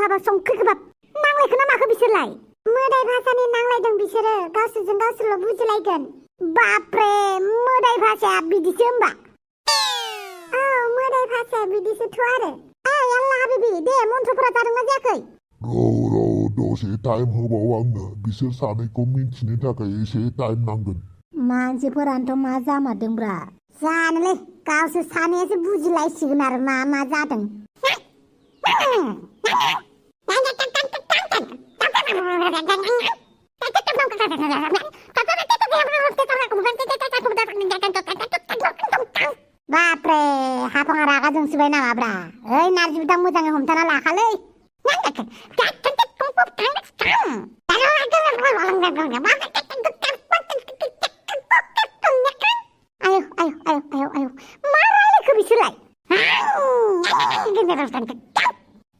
हाबाब संख्रि गोबाब नांलायखो ना माखो बिसोरलाय मोदाय भाषानि नांलायदों बिसोरो गावसोरजों गावसोरल' बुजिलायगोन बापरे मोदाय भाषाया बिदिसो होमबा औ मोदाय भाषाया बिदिसोथ' आरो ओइ आल्ला हाबिबि दे मन्त्रफोरा जादोंना जायाखै र' दसे टाइम होबाव आंनो बिसोर सानैखौ मिन्थिनो थाखाय एसे टाइम नांगोन मानसिफोरानोथ' मा जामारदोंब्रा जानोलै गावसोर सानैयासो बुजिलायसिगोन आरो मा जादों बापरे हाफाङा रागा जोंसोबाय नामाब्रा ओइ नारजि बिदां मोजाङै हमथाना लाखालै आयौ मा रायलायखो बिसोरलाय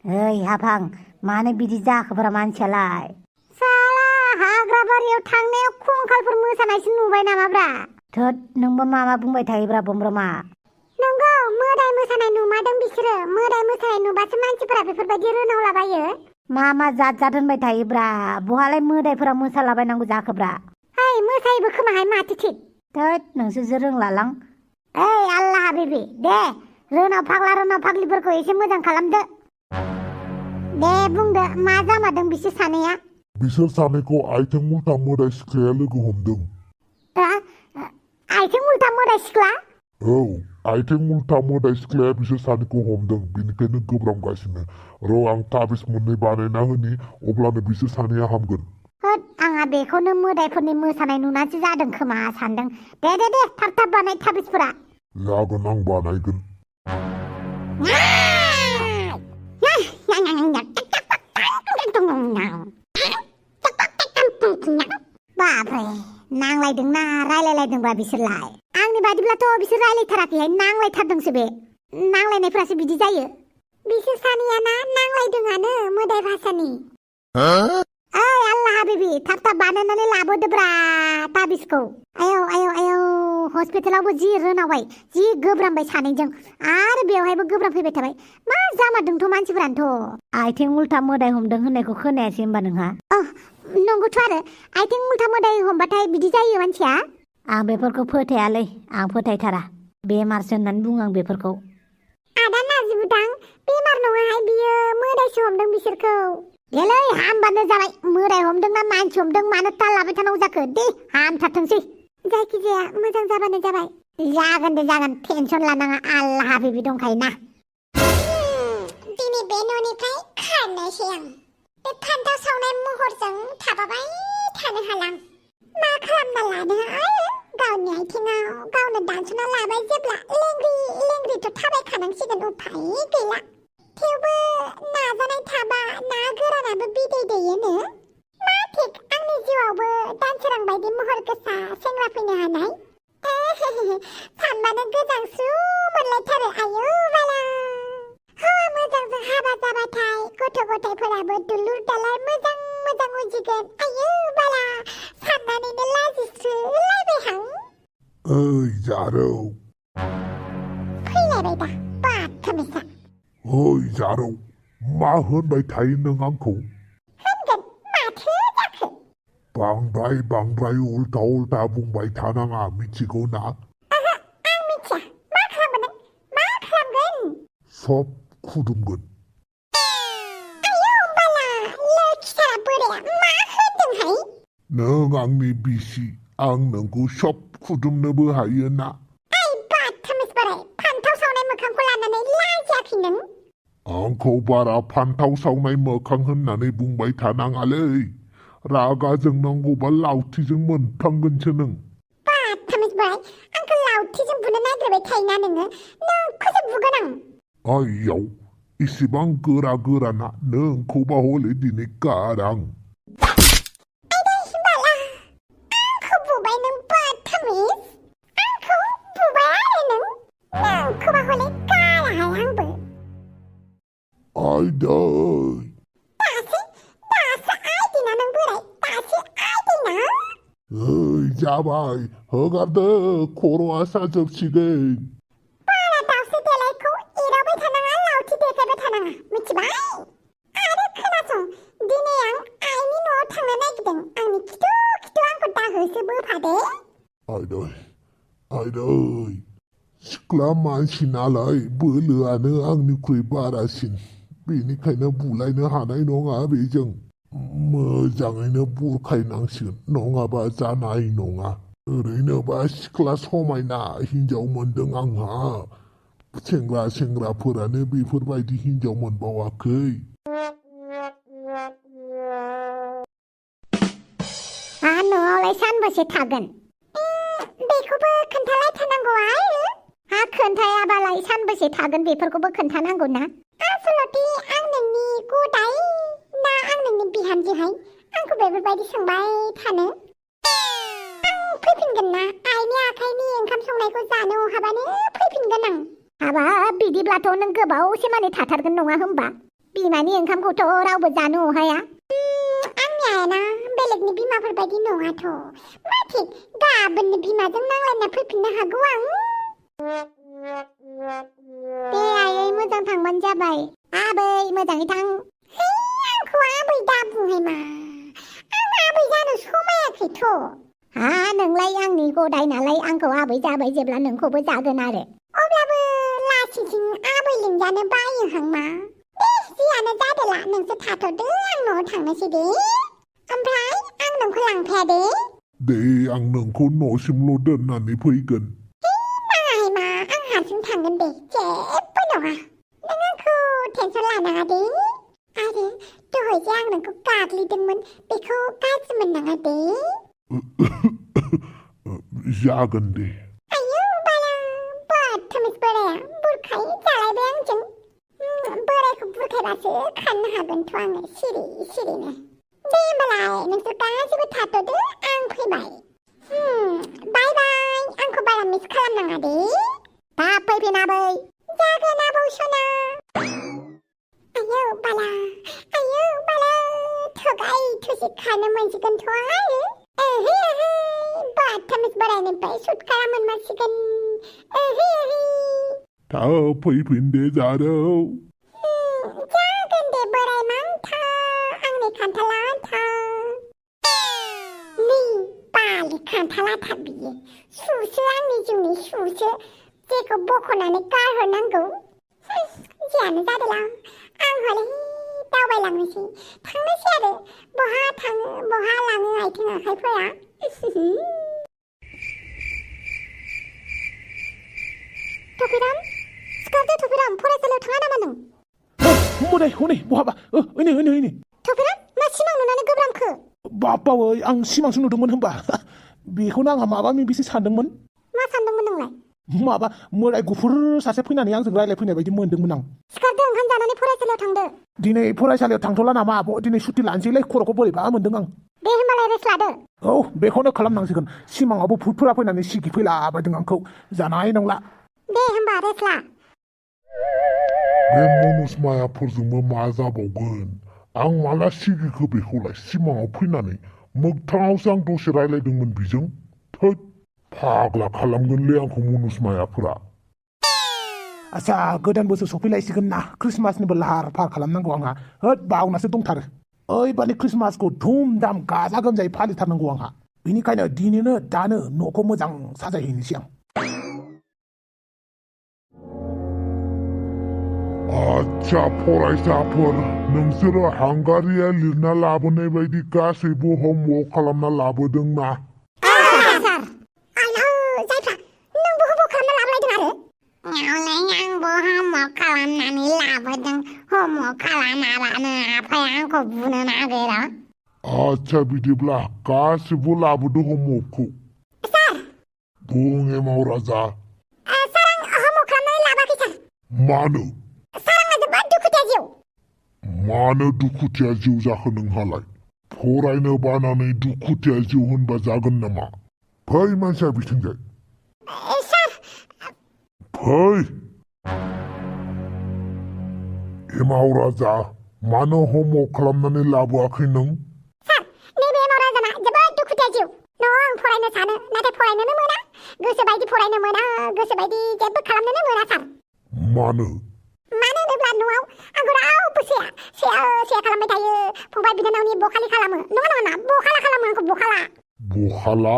ओइ हाफां मानो बिदि जाखोब्रा मानसियालाय साला हाग्रा बारियाव थांनायाव खंखालफोर मोसानायसो नुबाय नामाब्रा थोद नोंबो मा बुंबाय थायोब्रा बमब्रमा नंगौ मोदाय मोसानाय नुमादों बिसोरो मोदाय मोसानाय नुबासो मानसिफोरा बेफोरबायदि रोनावलाबायो मा जात होनबाय थायोब्रा बहालाय मोदायफोरा मोसालाबायनांगौ जाखोब्रा ओइ मोसायोबो खोमाहाय माथो थिग थोद नोंसोरसो रोंलालां ओइ आल्ला हाबिबि दे रोनाव फाग्लिफोरखौ एसे मोजां खालामदो दे बुंदो मा जामारदों बिसोर सानैया बिसोर सानैखौ आइथें उल्था मोदाय सिख्लाया लोगो हमदों आइथें उल्था मोदाय सिख्ला औ आइथें उल्था मोदाय सिख्लाया बिसोर सानैखौ हमदों बेनिखायनो गोब्रामगासिनो र' आं ताबिज मोननै बानायना होनि अब्लानो बिसोर सानैया हामगोन होद आंहा बेखौनो मोदायफोरनि मोसानाय नुनानैसो जादों खोमा सानदों दे थाब बानाय ताबिजफोरा जागोन आं बानायगोन बापरे नांलायदोंना रायलायलायदोंब्रा बिसोरलाय आंनि बादिब्लाथ' बिसोर रायलायथाराखैहाय नांलायथारदोंसो बे नांलायनायफ्रासो बिदि जायो बिसोर सानैयाना नांलायदोंआनो मोदाय भाषानि ओइ आल्ला हाबिबि थाब बानायनानै लाबोदोब्रा ताबिजखौ आयौ हस्पिटालावबो जि रोनावबाय जि गोब्रामबाय सानैजों आरो बेवहायबो गोब्राम फैबाय थाबाय मा जामारदोंथ' मानसिफोरानोथ' आइथें उल्था मोदाय हमदों होननायखौ खोनायासै होमबा नोंहा नंगौथ' आरो आइथें उल्था मोदाय हमबाथाय बिदि जायो मानसिया आं बेफोरखौ फोथायालै आं फोथायथारा बेमारसो होननानै बुङो आं बेफोरखौ आदा नारजि बुदां बेमार नङाहाय बियो मोदायसो हमदों बिसोरखौ गेलै हामबानो जाबाय मोदाय हमदों ना मानसि हमदों मानो ताल लाबाय थानांगौ जाखो दे हामथारथोंसै जायखिजाया मोजां जाबानो जाबाय जागोन दे जागोन टेनसन लानाङा आल्ला हाबिबि दंखायो ना दिनै बे न'निफ्राय खारनोसै आं बे फान्थाव सावनाय महरजों थाबाय थानो हालां मा खालामना लानो आरो गावनि आथिङाव गावनो दानस'ना लाबाय जेब्ला लेंग्रिथ' थाबायखानांसिगोन उफाय गैला थेवबो नाजानाय थाबा ना गोरानाबो बिदै दैयोनो मा थिक आंनि जिउआवबो दानसोरां बायदि महर गोसा सेंग्रा फैनो हानाय सानबानो गोजांस्रु मोनलायथारो आयौ बाला हौवा मोजांजों हाबा जाबाथाय गथ' गथायफोराबो दुलुर दालार मोजां उजिगोन आयौ बाला साननानैनो लाजिस्रुलायबायहां ओइ जारौ फैलायबाय दा बाथमेसा ओइ जारौ मा होनबाय थायो नों आंखौ होनगोन माथो जाखो बांद्राय उल्था बुंबाय थानाङा मिथिगौ ना आं मिथिया मा खालामगोन मा खालामगोन सब खुदुमगोन आयौ बाला लोखिथारा बोराया मा होनदोंहाय नों आंनि बिसि आं नोंखौ सब खुदुमनोबो हायो ना ओइ बाथमेस बोराय फान्थाव सावनाय मोखांखौ लानानै लाजियाखै नों आंखौ बारा फान्थाव सावनाय मोखां होननानै बुंबाय थानाङालै रागा जोंनांगौबा लावथिजों मोनफ्लांगोनसो नों बाथमेस बोराय आंखौ लावथिजों बुनो नागिरबाय थायोना नोंखौसो बुगोन आं आइयाव इसेबां गोराना नोंखौबा हले दिनै गारां आंखौ बुबाय नों बाथमेस आंखौ बुबाय आरो जाबाय हगारदो खर'आ साजोबसिगोन बारा दाउस्रि देलायखौ एदावबाय थानाङा लावथि देखायबाय थानाङा मिथिबाय आरो खोनासं दिनै आं आइनि न'आव थांनो नागिरदों आंनि खिथु खिथु आंखौ दाहोसो बोफादे आइदै सिख्ला मानसि नालाय बोलोआनो आंनिख्रुइ बारासिन बेनिखायनो बुलायनो हानाय नङा बेजों मोजाङैनो बुरखायनांसिगोन नङाबा जानाय नङा ओरैनोबा सिख्ला समायना हिन्जाव मोनदों आंहा सेंग्राफोरानो बेफोरबायदि हिन्जाव मोनबावाखै न'आवलाय सानबेसे थागोन बेखौबो खोन्थालायथारनांगौ आरो खोन्थायाबालाय सानबेसे थागोन बेफोरखौबो खोन्थानांगौ ना आसलथे आं नोंनि गदाय ना आं नोंनि बिहामजोहाय आंखौ बेफोरबायदि सोंबाय थानो आं फैफिनगोन ना आइनि आखाइनि ओंखाम संनायखौ जानो हाबानो फैफिनगोन आं हाबाब बिदिब्लाथ' नों गोबावसे माने थाथारगोन नङा होमबा बिमानि ओंखामखौथ' रावबो जानो हाया आंनि आइना बेलेगनि बिमाफोर बायदि नङाथ' माथो गाबोननो बिमाजों नांलायना फैफिननो हागौ आं दे आयै मोजां थांबानो जाबाय आबै मोजाङै थां आंखौ आबै दा बुंहाय मा आं आबै जानो समायाखैथ' नोंलाय आंनि गदाय नालाय आंखौ आबै जाबाय जेब्ला नोंखौबो जागोन आरो अब्लाबो लासिथिं आबै लिंजानो बायोहां मा दे जियानो जादोला नोंसोर थाथ'दो आं न'आव थांनोसै दे ओमफ्राय आं नोंखौ लांफाया दे आं नोंखौ न'सिमल' दोननानै फैगोन नाङाहाय मा आं हारसिं थांगोन दे जेबो नङा नों आंखौ टेनसन लानाङा दे आरो दहाय जे आं नोंखौ गाग्लिदोंमोन बेखौ गाज्रि मोननाङा दे जागोन दे आयौ बाला बदतमिज बोराया बुरखाय जालायबाय आंजों बोरायखौ बुरखायबासो खाननो हागोनथ' आङो सिरिनो दे होमबालाय नोंसोर गासैबो थाथ'दो आं फैबाय बाय बाय आंखौ बारा मिस खालामनाङा दे थाब फैफिन आबै जागोन आबौ सना आयौ बाला थगाय थुसि खानो मोनसिगोनथ' आरो बदतमिज बोरायनिफ्राय सुटकारा मोनमारसिगोन थाब फैफिन दे जारौ जागोन दे बोराय मांथा आंनि खान्थाला था नै बालि खान्थाला था बियो सुसो आंनि जिउनि सुसो जेखौ बख'नानै गारहरनांगौ जियानो जादोला आं हले दावबायलांनोसै थांनोसै आरो बहा थाङो बहा लाङो आथिं आखाइफोरा थफिराम सिखारदो थफिराम फरायसालियाव थाङा नामा नों हनै बहाबा ओइनै थफिराम मा सिमां नुनानै गोब्रामखो बावै आं सिमांसो नुदोंमोन होनबा बेखौनो आंहा माबा माबिसो सानदोंमोन मा सानदोंमोन नोंलाय माबा मोदाय गुफुर सासे फैनानै आंजों रायलायफैनाय बायदि मोनदोंमोन आं सिखारदो ओंखाम जानानै फरायसालियाव थांदो दिनै फरायसालियाव थांथ'ला नामा आब' दिनै सुटि लानोसैलै खर'खौ बोरैबा मोनदों आं दे होमबालाय रेस्ट लादो औ बेखौनो खालामनांसिगोन सिमाङावबो भुतफोरा फैनानै सिगिफैलाबायदों आंखौ जानाय नंला दे होमबा रेस्ट ला बे मनज मायाफोरजोंबो मा जाबावगोन आं माला सिगिखो बेखौलाय सिमाङाव फैनानै मोगथाङावसो आं दसे रायलायदोंमोन बिजों थोद फाग्ला खालामगोनलै आंखौ मनज मायाफोरा आच्छा गोदान बोसोर सफैलायसिगोन ना ख्रिस्टमासनिबो लाहार फाहार खालामनांगौ आंहा होद बावनासो दंथारो ओइबानि ख्रिस्टमासखौ धुमधाम गाजा गोमजायै फालिथारनांगौ आंहा बेनिखायनो दिनैनो दानो न'खौ मोजां साजायहैनोसै आं आच्छा फरायसाफोर नोंसोरो हांगारिया लिरना लाबोनाय बायदि गासैबो हमवर्क खालामना लाबोदों ना सार आयौ जायफ्रा नोंबो हमवर्क खालामना लाबोलायदों आरो आंबो हमवर्क खालामनानै लाबोदों हमवर्क खालामाबानो आफाया आंखौ बुनो नागिरो आच्छा बिदिब्ला गासैबो लाबोदो हमवर्कखौ सार बुं एमाव राजा सार आं हमवर्क खालामनानै लाबाखै सार मानो मानो दुखुथिया जिउ जाखो नोंहालाय फरायनो बानानै दुखुथिया जिउ होनबा जागोन नामा फै मानसिया बिथिंजाय फै एमाव राजा मानो हमवर्क खालामनानै लाबोआखै नों सार नैबे एमाव राजाना जोबोद दुखुथिया जिउ न'आव आं फरायनो सानो नाथाय फरायनोनो मोना गोसोबायदि फरायनो मोना गोसोबायदि जेबो खालामनोनो मोना सार मानो मानो होनोब्ला न'आव आंखौ रावबो सेया खालामबाय थायो फंबाय बिनानावनि बखालि खालामो नङा बखाला खालामो आंखौ बखाला बखाला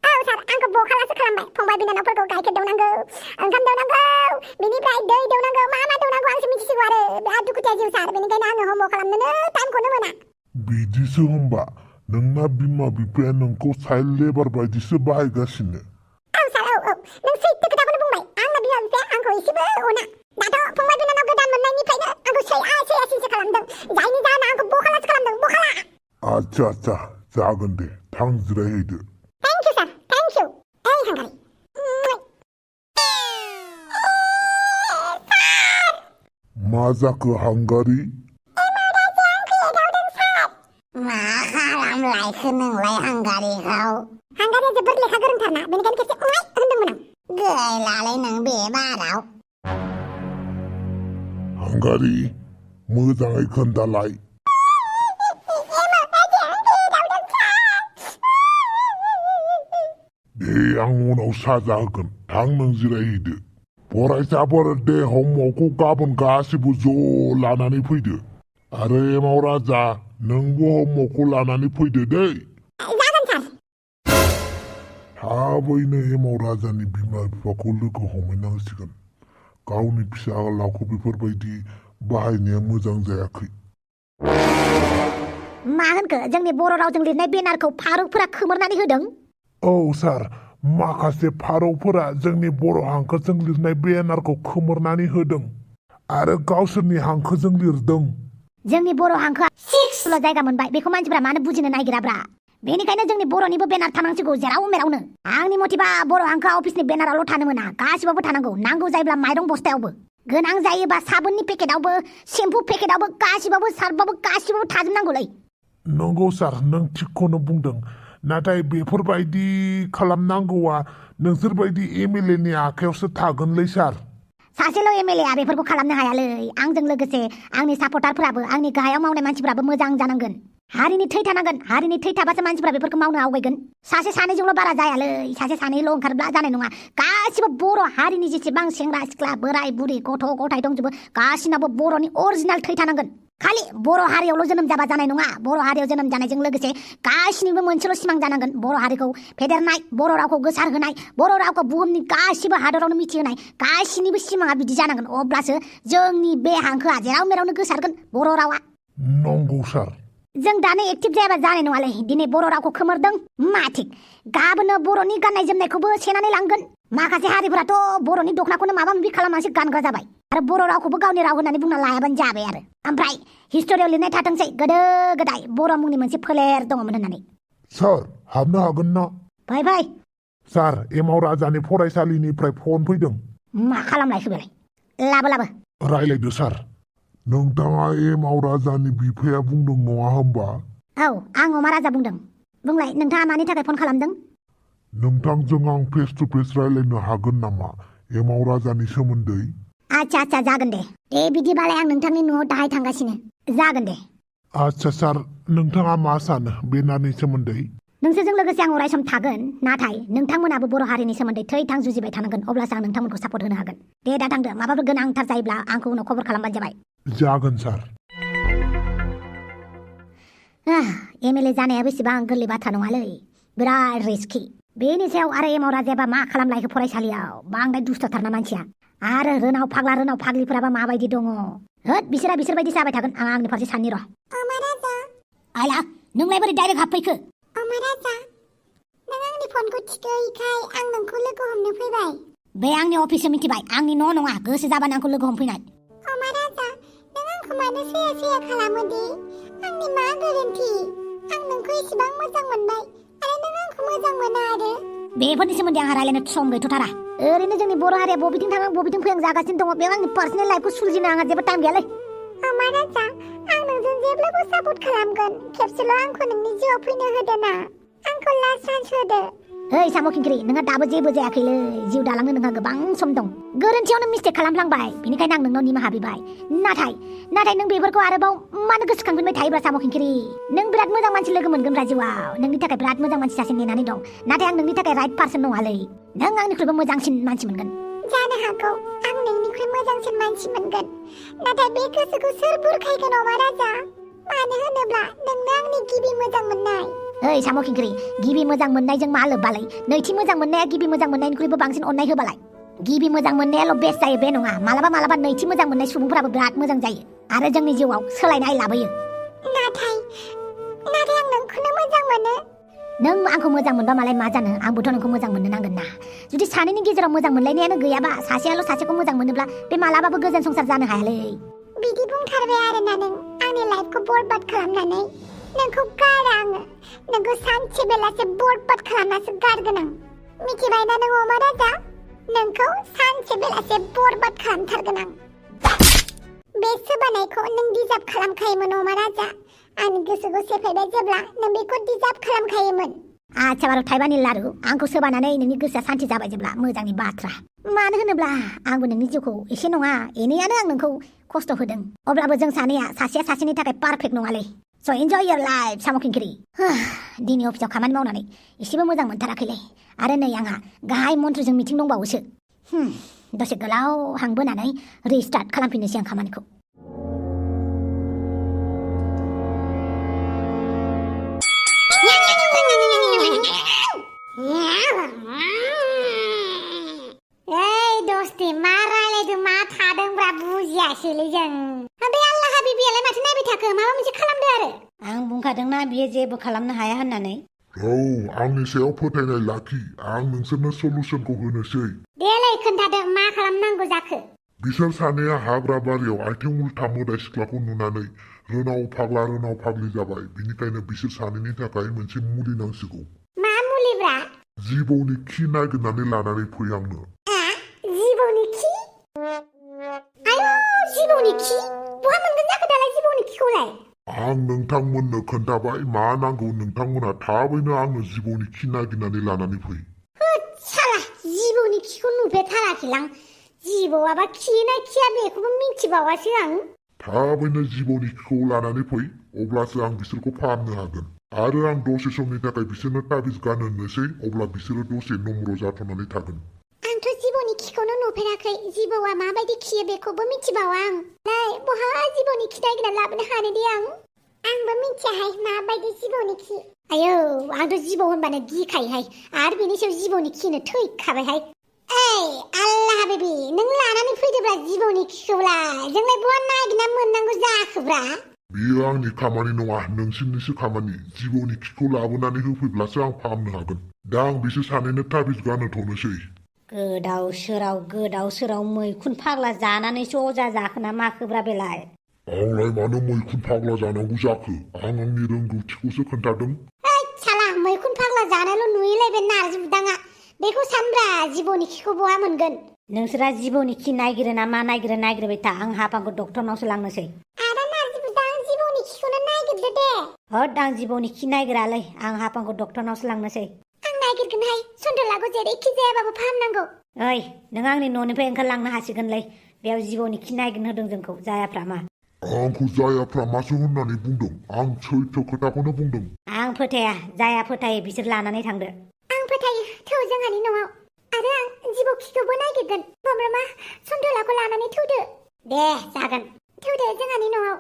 औ सार आंखौ बखालासो खालामबाय फंबाय बिनानावफोरखौ गाइखेर दौनांगौ ओंखाम दौनांगौ बिनिफ्राय दै दौनांगौ मा दौनांगौ आंसो मिथिसिगौ आरो बिराद दुखुथिया जिउ सार बेनिखायनो आङो हमवर्क खालामनोनो टाइमखौनो मोना बिदिसो होमबा नोंना बिमा बिफाया नोंखौ चाइल्ड लेबार बायदिसो बाहायगासिनो औ सार औ नों सैथो खोथाखौनो बुंबाय आंना बिमा बिफाया आंखौ एसेबो अना दाथ' फंबाय बिनानाव गोदान मोननायनिफ्रायनो आंखौ सैयासो खालामदों जायनि जाहोनाव आंखौ बखालासो खालामदों बखाला आच्छा जागोन दे थां जिरायहैदो thank you sir thank you ओइ हांगारि मा जाखो हांगारि मा खालामलायखो नोंलाय हांगारिखौ हांगारिया जोबोर लेखा गोरोंथारना बेनिखायनो खेबसे होनदोंमोन आं गैलालै नों बे बाराव हांगारि मोजाङै खोन्थालाय दे आं उनाव साजा होगोन थां नों जिरायहैदो फरायसाफोर दे हमवर्कखौ गाबोन गासिबो ज' लानानै फैदो आरो एमाव राजा नोंबो हमवर्कखौ लानानै फैदो दै जागोन सार थाबैनो एमाव राजानि बिमा बिफाखौ लोगो हमहैनांसिगोन गावनि फिसालाखौ बेफोरबायदि बाहायनाया मोजां जायाखै मा होनखो जोंनि बर' रावजों लिरनाय बेनारखौ फारुकफोरा खोमोरनानै होदों औ सार माखासे फारौफोरा जोंनि बर' हांखोजों लिरनाय बेनारखौ खोमोरनानै होदों आरो गावसोरनि हांखोजों लिरदों जोंनि बर' हांखोआ 6 जायगा मोनबाय बेखौ मानसिफ्रा मानो बुजिनो नागिराब्रा बेनिखायनो जोंनि बर'निबो बेनार थानांसिगौ जेराव मेरावनो आंनि मथिबा बर' हांखोआ अफिसनि बेनारावल' थानो मोना गासिबावबो थानांगौ नांगौ जायोब्ला माइरं बस्थायावबो गोनां जायोबा साबोननि पेकेटावबो सेम्पु पेकेटावबो गासिबावबो सार्फबावबो गासिबावबो थाजोबनांगौलै नंगौ सार नों थिगखौनो बुंदों नाथाय बेफोरबायदि खालामनांगौआ नोंसोरबायदि एमएलए नि आखायावसो थागोनलै सार सासेल' एमएलए आ बेफोरखौ खालामनो हायालै आंजों लोगोसे आंनि सापर्टारफोराबो आंनि गाहायाव मावनाय मानसिफोराबो मोजां जानांगोन हारिनि थै थानांगोन हारिनि थै थाबासो मानसिफोरा बेफोरखौ मावनो आवगायगोन सासे सानैजोंल' बारा जायालै सासे सानैल' ओंखारब्ला जानाय नङा गासिबो बर' हारिनि जेसेबां सेंग्रा सिख्ला बोराय बुरि गथ' गथाय दंजोबो गासिनाबो बर'नि अरिजिनाल थै थानांगोन खालि बर' हारियावल' जोनोम जाबा जानाय नङा बर' हारियाव जोनोम जानायजों लोगोसे गासिनिबो मोनसेल' सिमां जानांगोन बर' हारिखौ फेदेरनाय बर' रावखौ गोसारहोनाय बर' रावखौ बुहुमनि गासिबो हादरावनो मिथिहोनाय गासिनिबो सिमाङा बिदि जानांगोन अब्लासो जोंनि बे हांखोआ जेराव मेरावनो गोसारगोन बर' रावा नंगौ सार जों दानो एक्टिभ जायाबा जानाय नङालै दिनै बर' रावखौ खोमोरदों मा थिक गाबोनो बर'नि गाननाय जोमनायखौबो सेनानै लांगोन माखासे हारिफोराथ' बर'नि दखनाखौनो माबा माबि खालामनानैसो गानग्रा जाबाय आरो बर' रावखौबो गावनि राव होननानै बुंना लायाबानो जाबाय आरो ओमफ्राय हिस्ट'रियाव लिरनाय थाथोंसै गोदो गोदाय बर' मुंनि मोनसे फोलेर दङमोन होननानै सार हाबनो हागोन ना फै सार एमाव राजानि फरायसालिनिफ्राय फन फैदों मा खालामलायखो बेलाय लाबो रायलायदो सार नोंथाङा एमाव राजानि बिफाया बुंदों नङा होमबा औ आं अमा राजा बुंदों बुंलाय नोंथाङा मानि थाखाय फन खालामदों नोंथांजों आं फेस टु फेस रायलायनो हागोन नामा एमाव राजानि सोमोन्दै आच्छा जागोन दे बिदिबालाय आं नोंथांनि न'आव दाहाय थांगासिनो जागोन दे आच्छा सार नोंथाङा मा सानो बेनारनि सोमोन्दै नोंसोरजों लोगोसे आं अरायसम थागोन नाथाय नोंथांमोनाबो बर' हारिनि सोमोन्दै थै-थां जुजिबाय थानांगोन अब्लासो आं नोंथांमोनखौ सापर्ट होनो हागोन दे दा थांदो माबाफोर गोनांथार जायोब्ला आंखौ उनाव खबर खालामबानो जाबाय जागोन सार एमएलए जानाया बेसेबां गोरलै बाथ्रा नङालै बिराद रिस्कि बेनि सायाव आरो एमाव राजायाबा मा खालामलायखो फरायसालियाव बांद्राय दुस्थ'थारना मानसिया आरो रोनाव फाग्ला रोनाव फाग्लिफोराबा माबायदि दङ होद बिसोरबायदि जाबाय थागोन आं आंनि फारसे साननि र' आइला नोंलाय बोरै डाइरेक्ट हाबफैखो राजा नों आंनि फनखौ थिखोयैखाय आं नोंखौ लोगो हमनो फैबाय बे आंनि अफिससो मिथिबाय आंनि न' नङा गोसो जाबानो आंखौ लोगो हमफैनाय राजा नों आंखौ मानो सैया खालामो दे आंनि मा गोरोन्थि आं नोंखौ एसेबां मोजां मोनबाय आरो नों आंखौ मोजां मोना आरो बेफोरनि सोमोन्दै आंहा रायलायनो सम गैथ'थारा ओरैनो जोंनि बर' हारिया बबेथिं थाङो बबेथिं फैहां जागासिनो दङ बेयाव आंनि पार्सनेल लाइफखौ सुलझिनो आंहा जेबो टाइम गैयालै राजा आं नोंजों जेब्लाबो सापर्ट खालामगोन खेबसेल' आंखौ नोंनि जिउआव फैनो होदो ना आंखौ लास्ट चान्स होदो ओइ साम' खिंख्रि नोंहा दाबो जेबो जायाखैलै जिउ दालांनो नोंहा गोबां सम दं गोरोन्थियावनो मिस्टेक खालामफ्लांबाय बेनिखायनो आं नोंनाव निमाहा बिबाय नाथाय नों बेफोरखौ आरोबाव मानो गोसोखांफिनबाय थायोब्रा साम' खिंख्रि नों बिराद मोजां मानसि लोगो मोनगोनब्रा जिउआव नोंनि थाखाय बिराद मोजां मानसि सासे नेनानै दं नाथाय आं नोंनि थाखाय राइट पार्सन नङालै नों आंनिख्रुइबो मोजांसिन मानसि मोनगोन जानो हागौ आं नोंनिख्रुइ मोजांसिन मानसि मोनगोन नाथाय बे गोसोखौ सोर बुरखायगोन अमा राजा मानो होनोब्ला नोंनो आंनि गिबि मोजां मोननाय ओइ साम' खिंख्रि गिबि मोजां मोननायजों मा लोब्बालाय नैथि मोजां मोननाया गिबि मोजां मोननायनिख्रुइबो बांसिन अननाय होबालाय गिबि मोजां मोननायाल' बेस्ट जायो बे नङा मालाबा नैथि मोजां मोननाय सुबुंफोराबो बिराद मोजां जायो आरो जोंनि जिउआव सोलायनाय लाबोयो नाथाय आं नोंखौनो मोजां मोनो नों आंखौ मोजां मोनबा मालाय मा जानो आंबोथ' नोंखौ मोजां मोननो नांगोन ना जुदि सानैनि गेजेराव मोजां मोनलायनायानो गैयाबा सासेयाल' सासेखौ मोजां मोनोब्ला बे मालाबाबो गोजोन संसार जानो हायालै बिदि बुंथारबाय आरोना नों आंनि लाइफखौ बरबाद खालामनानै नोंखौ गारा आङो नोंखौ सानसे बेलासे बरबाद खालामनासो गारगोन आं मिथिबायना नों अमा राजा नोंखौ सानसे बेलासे बरबाद खालामथारगोन आं बे सोबानायखौ नों डिजार्भ खालामखायोमोन अमा राजा आंनि गोसोखौ सेफायबाय जेब्ला नों बेखौ डिजार्भ खालामखायोमोन आच्छा बारु थाइबानि लारु आंखौ सोबानानै नोंनि गोसोआ सान्थि जाबाय जेब्ला मोजांनि बाथ्रा मानो होनोब्ला आंबो नोंनि जिउखौ एसे नङा एनैयानो आं नोंखौ खस्थ' होदों अब्लाबो जों सानैया सासेया सासेनि थाखाय पारफेक्ट नङालै स' एन्जय योर लाइफ साम' खिंख्रि दिनै अफिसाव खामानि मावनानै एसेबो मोजां मोनथाराखैलै आरो नै आंहा गाहाय मन्थ्रिजों मिटिं दंबावोसो दसे गोलाव हां बोनानै रिस्टार्ट खालामफिननोसै आं खामानिखौ ओइ दस्ति मा रायलायदों मा थादोंब्रा बुजियासैलै जों बे आल्ला हाबिबियालाय माथो नायबाय थाखो माबा मोनसे खालामदो आरो आं बुंखादोंना बियो जेबो खालामनो हाया होननानै औ आंनि सायाव फोथायनाय लाखि आं नोंसोरनो सलुसनखौ होनोसै देलाय खोन्थादो मा खालामनांगौ जाखो बिसोर सानैया हाग्रा बारियाव आथिं उल्था मोदाय सिख्लाखौ नुनानै रोनाव फाग्लि जाबाय बिनिखायनो बिसोर सानैनि थाखाय मोनसे मुलि नांसिगौ मा मुलिब्रा जिबौनि खि नागिरनानै लानानै फै आंनो जिबौनि खि आयौ जिबौनि खि बहा मोनगोन जाखो दालाय जिबौनि खिखौलाय आं नोंथांमोननो खोन्थाबाय मा नांगौ नोंथांमोना थाबैनो आंनो जिबौनि खि नागिरनानै लानानै फै साला जिबौनि खिखौ नुफेरथाराखैलां जिबौआबा खियोना खिया बेखौबो मिथिबावासो आं थाबैनो जिबौनि खिखौ लानानै फै अब्लासो आं बिसोरखौ फाहामनो हागोन आरो आं दसे समनि थाखाय बिसोरनो ताबिज गानहोनोसै अब्ला बिसोरो दसे नम्र जाथ'नानै थागोन आंथ' जिबौनि खिखौनो नुफेराखै जिबौआ माबायदि खियो बेखौबो मिथिबावा आं नै बहा जिबौनि खि नागिरना लाबोनो हानो दे आंबो मिथियाहाय माबायदि जिबौनि खि आयौ आंथ' जिबौ होनबानो गिखायोहाय आरो बेनि सायाव जिबौनि खिनो थैखाबायहाय ओइ आल्ला हाबिबि नों लानानै फैदोब्रा जिबौनि खिखौलाय जोंलाय बहा नागिरना मोननांगौ जाखोब्रा बेयो आंनि खामानि नङा नोंसोरनिसो खामानि जिबौनि खिखौ लाबोनानै होफैब्लासो आं फाहामनो हागोन दा आं बिसोर सानैनो ताबिज गानहोथ'नोसै गोदाव सोराव मैखुन फाग्ला जानानैसो अजा जाखो ना माखोब्रा बेलाय आंलाय मानो मैखुन फाग्ला जानांगौ जाखो आं आंनि रोंगौथिखौसो खोन्थादों साला मैखुन फाग्ला जानायल' नुयोलाय बे नारजि बुदाङा बेखौ सानब्रा जिबौनि खिखौ बहा मोनगोन नोंसोरा जिबौनि खि नागिरो ना मा नागिरबाय था आं हापांखौ डक्टरनावसो लांनोसै आदा नारजि बुदां जिबौनि खिखौनो नागिरदो दे हद आं जिबौनि खि नागिरालै आं हापांखौ डक्टरनावसो लांनोसै आं नागिरगोनहाय सन्देलाखौ जेरैखि जायाबाबो फाहामनांगौ ओइ नों आंनि न'निफ्राय ओंखारलांनो हासिगोनलै बेयाव जिबौनि खि नागिरनो होदों जोंखौ जायाफ्रा मा आंखौ जायाफ्रा मासो होननानै बुंदों आं सैथो खोथाखौनो बुंदों आं फोथाया जाया फोथायो बिसोर लानानै थांदो आं फोथायो थौ जोंहानि न'आव आरो आं जिबौ खिखौबो नागिरगोन माब्लाबा सन्देलाखौ लानानै थौदो दे जागोन थौदो जोंहानि न'आव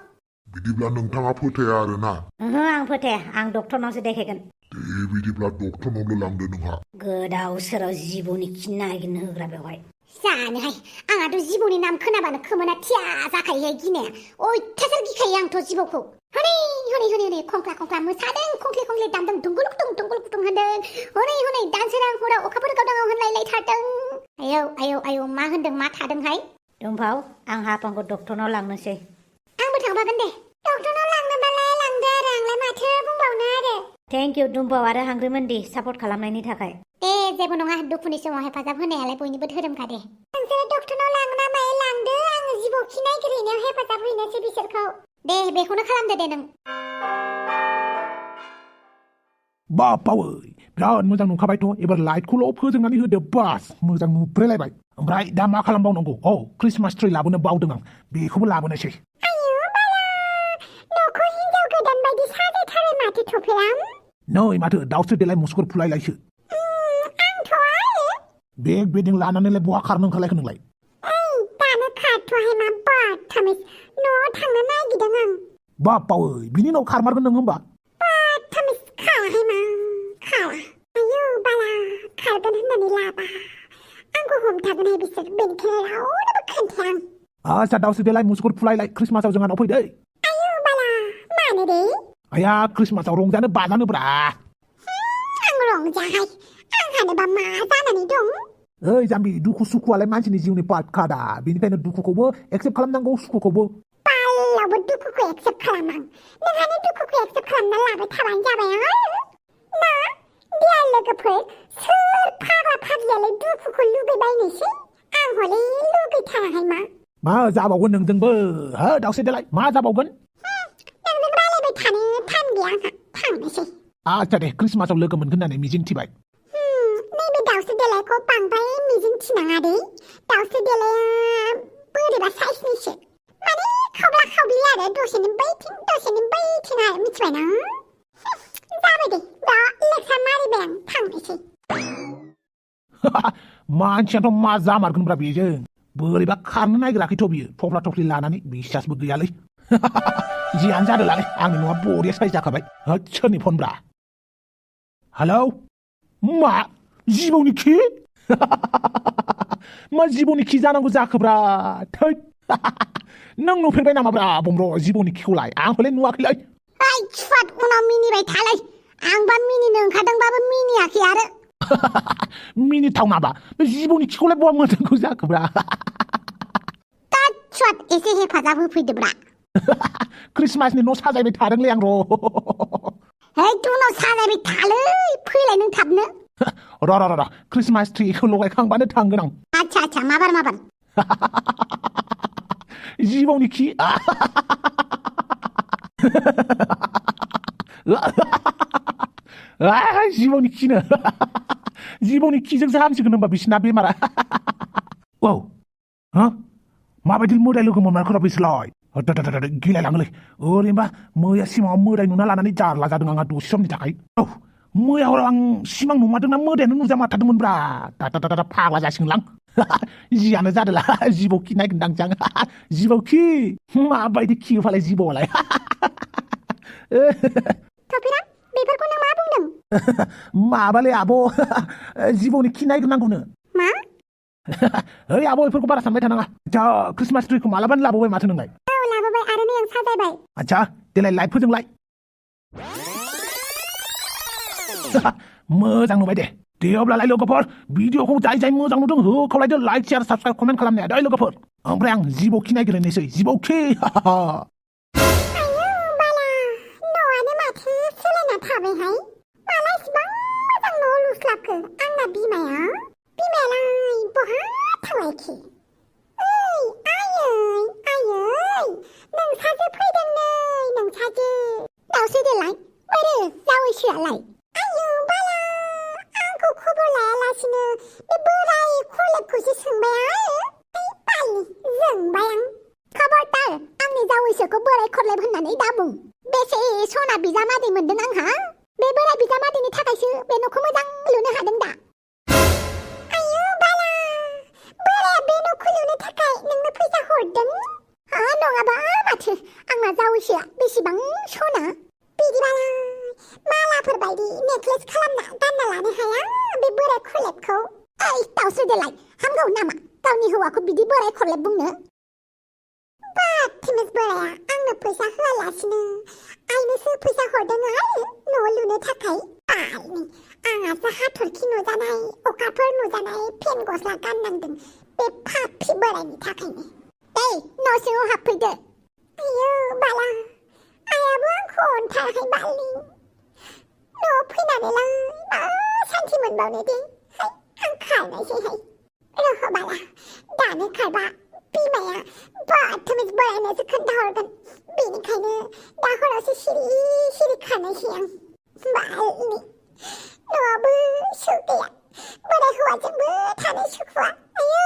बिदिब्ला नोंथाङा फोथाया आरोना ओहो आं फोथाया आं डक्टरनावसो देखायगोन दे बिदिब्ला डक्टरनावनो लांदो नोंहा गोदाव सोराव जिबौनि खि नागिरनो होग्रा बेवहाय जानोहाय आंहाथ' जिबौनि नाम खोनाबानो खोमोना थिया जाखायोहाय गिनाया अयथासार गिखायो आंथ' जिबौखौ हनै खंख्ला मोसादों खंख्ले दामदों दुंगुलुक दुं होनदों हनै दानसोरां हराव अखाफोर गावदाङाव होनलायथारदों आयौ मा होनदों मा थादोंहाय दुमफाव आं हापांखौ डक्टरनाव लांनोसै आंबो थांफागोन दे डक्टरनाव लांनोबालाय लांदो आरो आंलाय माथो बुंबावनो आरो थेंक इउ दुमफाव आरो हांग्रिमोनदि सापर्ट खालामनायनि थाखाय दे जेबो नङा दुखुनि समाव हेफाजाब होनायालाय बयनिबो धोरोमखा दे नोंसोरो डक्टरनाव लांना माय लांदो आङो जिबौ खि नागिरहैनायाव हेफाजाब हैनोसै बिसोरखौ दे बेखौनो खालामदो दे नों बापावै बिराद मोजां नुखाबायथ' एबार लाइटखौल' फोजोंनानै होदो बास मोजां नुब्रेलायबाय ओमफ्राय दा मा खालामबावनांगौ औ क्रिसमास ट्रि लाबोनो बावदों आं बेखौबो लाबोनोसै आयु बाला न'खौ हिनजाव गोदान बायदि साजायथारो माथो थफेराम नै माथो दाउसो देलाय मुसुगुर फुलायलायसो आंथ' आरो बेग बेदिं लानानैलाय बहा खारनो ओंखारलायखो नोंलाय ओइ दानो खारथ'हाय मा बाथामिस न'आव थांनो नागिरदों आं बापावै बिनि उनाव खारमारगोन नों होमबा बाथामिस खाराहाय मा खारा आयु बाला खारगोन होननानै लाबा आंखौ हमथागोनहाय बिसोर बेनिखायनो रावनोबो खोन्थाया आं आच्छा दाउसो देलाय मुसुगुर फुलायलाय क्रिसमासाव जोंहानाव फैदै आयु बाला मानो दे आया क्रिसमासाव रंजानो बाजानोब्रा आं रंजाहाय आंहानोबा मा जानानै दं ओइ जाम्बि दुखु सुखुआलाय मानसिनि जिउनि पार्टखादा बेनिखायनो दुखुखौबो एक्सेप्ट खालामनांगौ सुखुखौबो बालावबो दुखुखौ एक्सेप्ट खालामां नोंहानो दुखुखौ एक्सेप्ट खालामना लाबाय थाबानो जाबाय ना दियार लोगोफोर सोर फाग्ला फाग्लियालाय दुखुखौ लुगैबायनोसै आं हले लुगैथाराहाय मा जाबावगोन नोंजोंबो हो दाउसो देलाय मा जाबावगोन नोंजों रायलायबाय थानो टाइम गैया आंहा थांनोसै आच्छा दे क्रिसमासाव लोगो मोनगोन होननानै मिजिं थिबाय नैबे दाउस्रि देलायखौ बांद्राय मिजिं थिनाङा दे दाउस्रि देलाया बोरैबा साइसनिसो माने खावब्ला खावब्लि आरो दसेनो बैथिं आरो मिथिबायना जाबाय दे दा लेक्सार मारिबाय आं थांनोसै मानसियाथ' मा जामारगोनब्रा बेजों बोरैबा खारनो नागिराखैथ' बियो थफ्ला थफ्लि लानानै बिसासबो गैयालै जियानो जादोलाय आंनि न'आ बरिया साइज जाखाबाय सोरनि फनब्रा हेलौ मा जिबौनि खि मा जिबौनि खि जानांगौ जाखोब्रा थै नों नुफेरबाय नामाब्रा बम्र जिबौनि खिखौलाय आं हले नुवाखैलै ओइ सुवाद उनाव मिनिबाय थालै आंबा मिनिनो ओंखारदोंबाबो मिनियाखै आरो मिनिथाव माबा बे जिबौनि खिखौलाय बहा मोजांखौ जाखोब्रा तात सुवाद एसे हेफाजाब होफैदोब्रा क्रिसमासनि न' साजायबाय थादोंलै आं है उनाव साजायबाय थालै फैलाय नों थाबनो र' क्रिसमास ट्रिखौ लगायखांबानो थांगोन आं आच्छा माबार जिबौनि खि जिबौनि खिनो जिबौनि खिजोंसो हामसिगोन होनबा बिसिना बेमारा औ माबायदि मोदाय लोगो मोनमारखोरा बिसोरलाय गिलायलाङोलै ओरैनोबा मैया सिमाङाव मोदाय नुना लानानै जारला जादों आंहा दसे समनि थाखाय औ मैया हराव आं सिमां नुमारदोंना मोदायानो नुजामारथारदोंमोनब्रा दा फाग्ला जासिगोनलां जियानो जादोला जिबौ खि नायगोनदां जिबौ खि माबायदि खियो फालाय जिबौआलाय थफेरा बेफोरखौ नों मा बुंदों माबालै आब' जिबौनि खि नायग्रोनांगौनो मा ओइ आब' बेफोरखौ बारा सानबाय थानाङा जा क्रिसमास ट्रिखौ मालाबानो लाबोबाय माथो नोंलाय औ लाबोबाय आरो नै आं साजायबाय आच्छा देलाय लाइट फोजोंलाय मोजां नुबाय दे अब्लालाय लोगोफोर भिडिअखौ जाय मोजां नुदों होखावलायदो लाइक शेयार साबस्क्राइब कमेन्ट खालामनाया दै लोगोफोर ओमफ्राय आं जिबौ खि नागिरनोसै जिबौ खि आयौ बाला न'आनो माथो सोलायना थाबायहाय माला इसिबां मोजां न' लुस्लाबखो आंना बिमायालाय बहा थांलायखि ओइ आयै नोंसाजो फैदों नै नोंसाजो दाउसो देलाय बोरो जावैसोआलाय आयौ बाला आंखौ खबर लायालासिनो बे बोराय खलेबखौसो सोंबाय आरो बालि जोंबाय आं खबरदार आंनि जावैसोखौ बोराय खलेब होननानै दाबुं बेसे सना बिजामादै मोनदों आंहा बे बोराय बिजामादैनि थाखायसो बे न'खौ मोजां लुनो हादों दा आयौ बाला बोराया बे न'खौ लुनो थाखाय नोंनो फैसा हरदों नङाबा माथो आंना जावैसोआ बेसेबां सना बिदिबालाय मालाफोर बायदि नेक्लेस खालामना गानना लानो हाया बे बोराय खलेबखौ ओइ दाउस्रि देलाय हामगौ नामा गावनि हौवाखौ बिदि बोराय खलेब बुंनो बाथिमिस बोराया आंनो फैसा होआलासिनो आइनोसो फैसा हरदों आरो न' लुनो थाखाय बालनि आंहासो हाथरखि नुजानाय अखाफोर नुजानाय फेन गस्ला गाननांदों बे पापि बोरायनि थाखायनो दे न' सिङाव हाबफैदो आयौ बाला आयाबो आंखौ अनथाराखै बालनि न'आव फैनानैलाय मा सान्थि मोनबावनो दे आं खारनायसैहाय रह बाला दानो खारबा बिमाया बाथमिस बोरायनोसो खोन्थाहरगोन बेनिखायनो दा हरावसो सिरि खारनायसै आं बालनि न'आवबो सुख गैया बोराय हौवाजोंबो थानो सुखुवा आयौ